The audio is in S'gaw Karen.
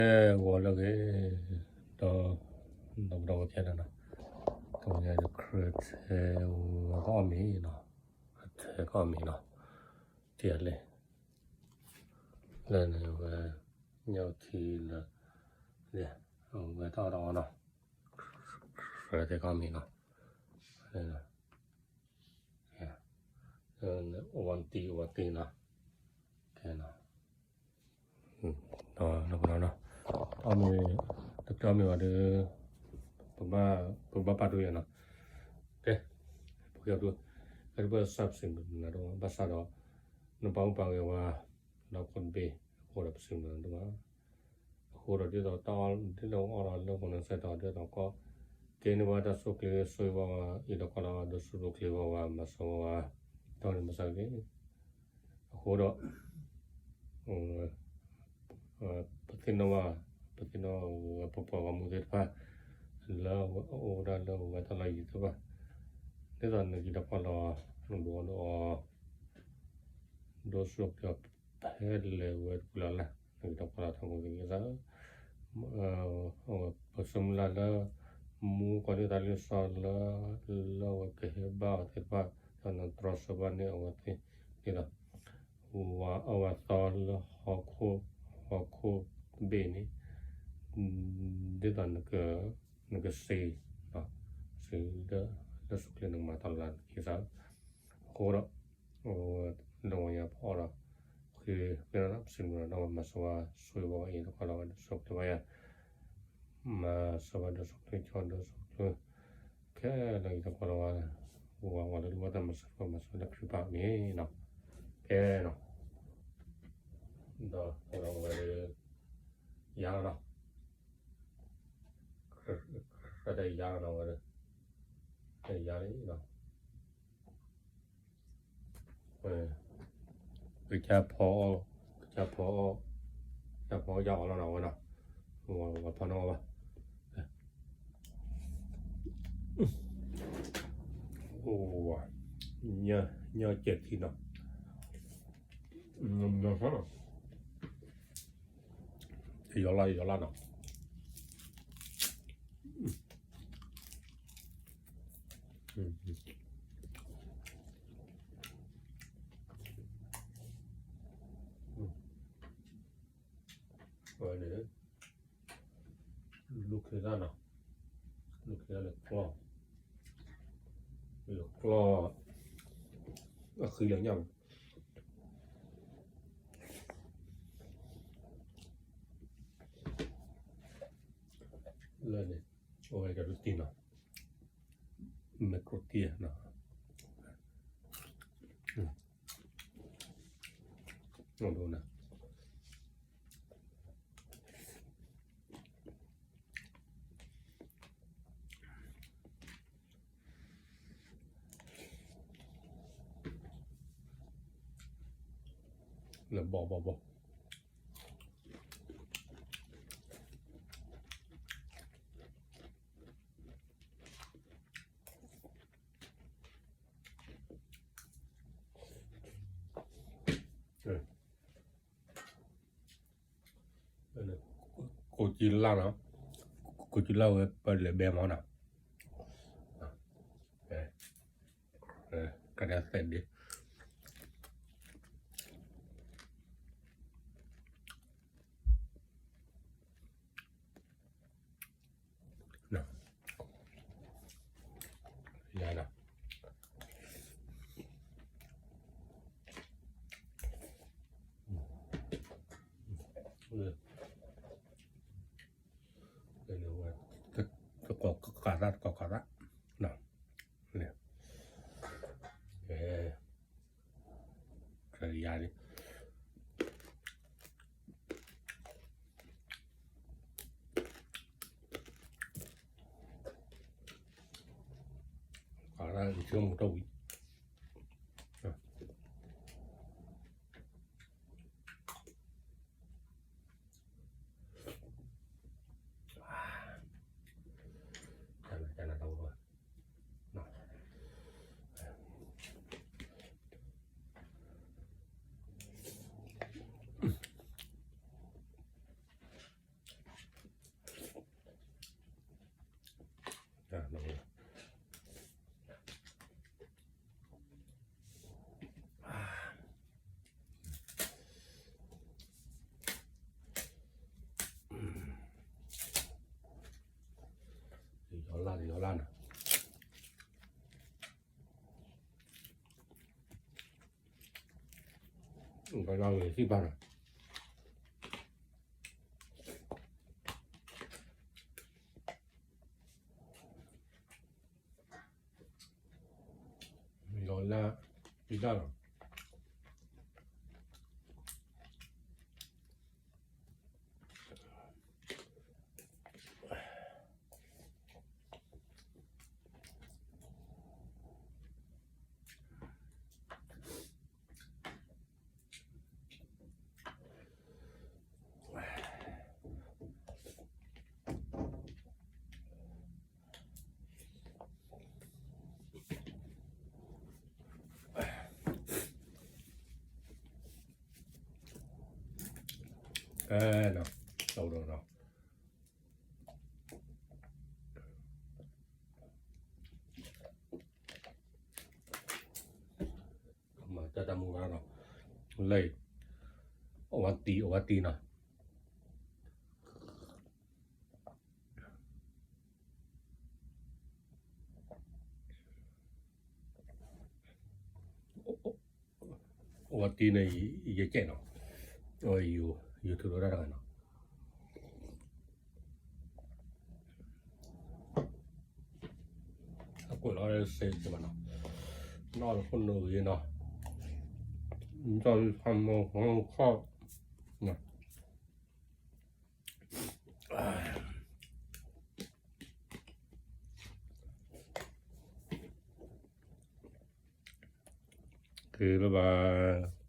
ဂီၤလၢအဂ့ၤ, ဒီး ဒီပုၢ်ဒီဝဲၢ်ခဲလၢာ်နီၤ, တနံၤညါ ခရၢၣ်ထဲဝဲကအီၣ်မ့ၤနီၤ, ခရၢၣ်ထဲကအီၣ်မ့ၤနီၤ, တံၢ်အလဲၣ်, လၢန့ၣ်ဝဲ ညၣ်အုၣ်ထံလၢ ဝဲတၢ်အီၣ်တၢ်အီနီၤ, ခရၢၣ်ထဲကအီၣ်မ့ၤနီၤ, အိၣ်ဝဲတံၢ် အိၣ်ဝဲတံၢ်နီၤ, ကဲနီၤ, ဒီးနီၤ, အီၣ်မ့ၤ, တချုးအီၣ်မ့ၤဘၣ်ဒီး ပဘၣ်ပာ်ဒိၣ်ယၤနီၤ, ကဲ, ပကဲဒိၣ်, ကဲဒိၣ်ပစၢ်ပစံးဘျုးနၤဒိၣ်မး ဘၣ်ဆၣ်ဒီး နပာ်မူပာ်ဂဲၤဝဲ ဒီးခိၣ်တဘ့ၣ်အဃိဒီးပစံးဘျုးနၤဒိၣ်မး, အဃိဒီးဒ်သိးတၢ်အီၣ်ဒ်သိးအီၣ်ဒီးလၢပှၤနစဲးတီၤဒ်သိးကီး, ကဲန့ၢ်ဝဲတၢ်ဆိၣ်ဂ့ၤဆိၣ်ဂ့ၤဘၣ်ဝဲ အံၤဒီးကီးလီၤ ဒိးဆူၣ်ဒိးချ့ဘၣ်ဝဲ မၤစၢၤဝဲ တၢ်န့ၣ်မၤစၢၤက့ၤ အဃိဒီး ပသ့ၣ်နီၣ်ဘၣ်, ပသ့ၣ်နီၣ်ဝဲပပှၤဂီၢ်မုၢ်သ့ၣ်တဖၣ် လၢအအိၣ်ဝဲဒၣ်လၢဝဲတၢ်လီၢ်ယံၤသ့ၣ်တဖၣ်, ဒ်သိးနက့ၤဒီးပှၤလီၤ နဒိးအီၣ်ဒိးအီ ဒိးဆူၣ်ဒိးချ့ဖဲလဲၣ်ဝဲတပူၤလၢ်လၢ် နက့ၤဒီးပှၤလီၤထီဘိသ့ၣ်တဖၣ် ပဆိမုၢ်လၢ်လၢ မူကီၢ်ဒုၣ်ဒါလံာ်စီဆှံလၢ လၢအဝဲကဟဲဘၣ်အီၤသ့ၣ်တဖၣ် ဒီးနတြီဆၢဘၣ်န့ၢ်အဝဲသ့ၣ် ဒ်သိး ဝၤအဝဲသီလၢဟီၣ်ခိၣ် ဟီၣ်ခိၣ်တဘ့ၣ်န့ၣ် ဒ်သိး နကစ့ စ့လၢ လၢဆူၣ်ချ့နကမၤတၢ်လၢနက့ၤစၢ် အဃိဒီး လၢဝဲညါပအီၣ်ဒီး ဃ့ ဃ့ဒီးပစံးဘျုးဒီး မၤစၢၤဝဲဆိၣ်ဂ့ၤဘၣ်ဝဲအံၤ တခီလီၤဝဲဒၣ်ဆိၣ်ချ့ဘၣ်ယၤ မၤစၢၤဝဲဒၣ်ဆိၣ်ချ့ ကၠီဒၣ်ဆိၣ်ချ့ ခဲလၢာ်အံၤတခီလီၤဝဲ ဝဲဝဲလၢဒုးဝဲတၢ်မၤစၢၤ မၤစၢၤလၢခရံာ်ပၢ်မ့ၢ်နီၤ ကဲနီၤ ဒီးဝဲ ယၤလီၤနီၤ တၢ်ယၤလီၤနီၤဝဲ တၢ်ယၤလီၤနီၤ ကစၢ်ဖီအီၣ် ကစၢ်ဖီအီၣ် ကစၢ်ဖီအီၣ်ယၤအီၤလီၤနီၤဝဲနီၤ ဝဲဖီနီၤဝဲ အိၣ် ညၣ်ကဲထံနီၤ ယီၤလၢ် ယီၤလၢ်နီၤ ဝဲန့ၣ် လူၤခ့သၣ်နီၤ လူၤခ့သၣ်လၢကျီၢ် လၢကျီၢ် အဃံလၢညၣ် လၢန့ၣ် အိၣ်ဝဲကရူၢ်တံၢ်နီၤ မ့ၢ်ကရူၢ်တံၢ်နီၤ ဒိၣ်နၤ လၢဘီဘီဘီ ကိးကံလၢ်နီၤ ကိးကံလၢ်ဝဲပလဲၤဘဲမီၤနီၤ ကဒၣ်သဲးဒ့ ယၤနီၤ တကိးကးသး တကိးကးသး ယၤန့ၣ် ကးသး ယဆိကမိၣ်တၢ်ဝံၤ တၢ်နတၢ်ဝဲ လီၤလၢ်နီၤ, ဘၣ်လီၤဝဲသံၣ်ဘၣ်နီၤ, လီၤလၢ်သံၣ်ဘၣ်နီၤ. ကဲနီၤ, တဝီဒီးနီၤ, မၤတၢ်တၢ်မူဝဲနီၤ, လၢ အဝဲတံၤ အဝဲတံၤနီၤ. အဝဲတံၤန့ၣ် ယကဲနီၤ, ယိၤထူလီၤတၢ်တဂၤနီၤ. အကွဲးလီၤစ့စ့ဘၣ်နီၤ, နီၢ်တခိၣ်နုာ်ဂ့ၤနီၤ, နီၢ်တခိၣ်နုာ်ခီၣ်နီၤ. ကဲလၢၤဘၣ်.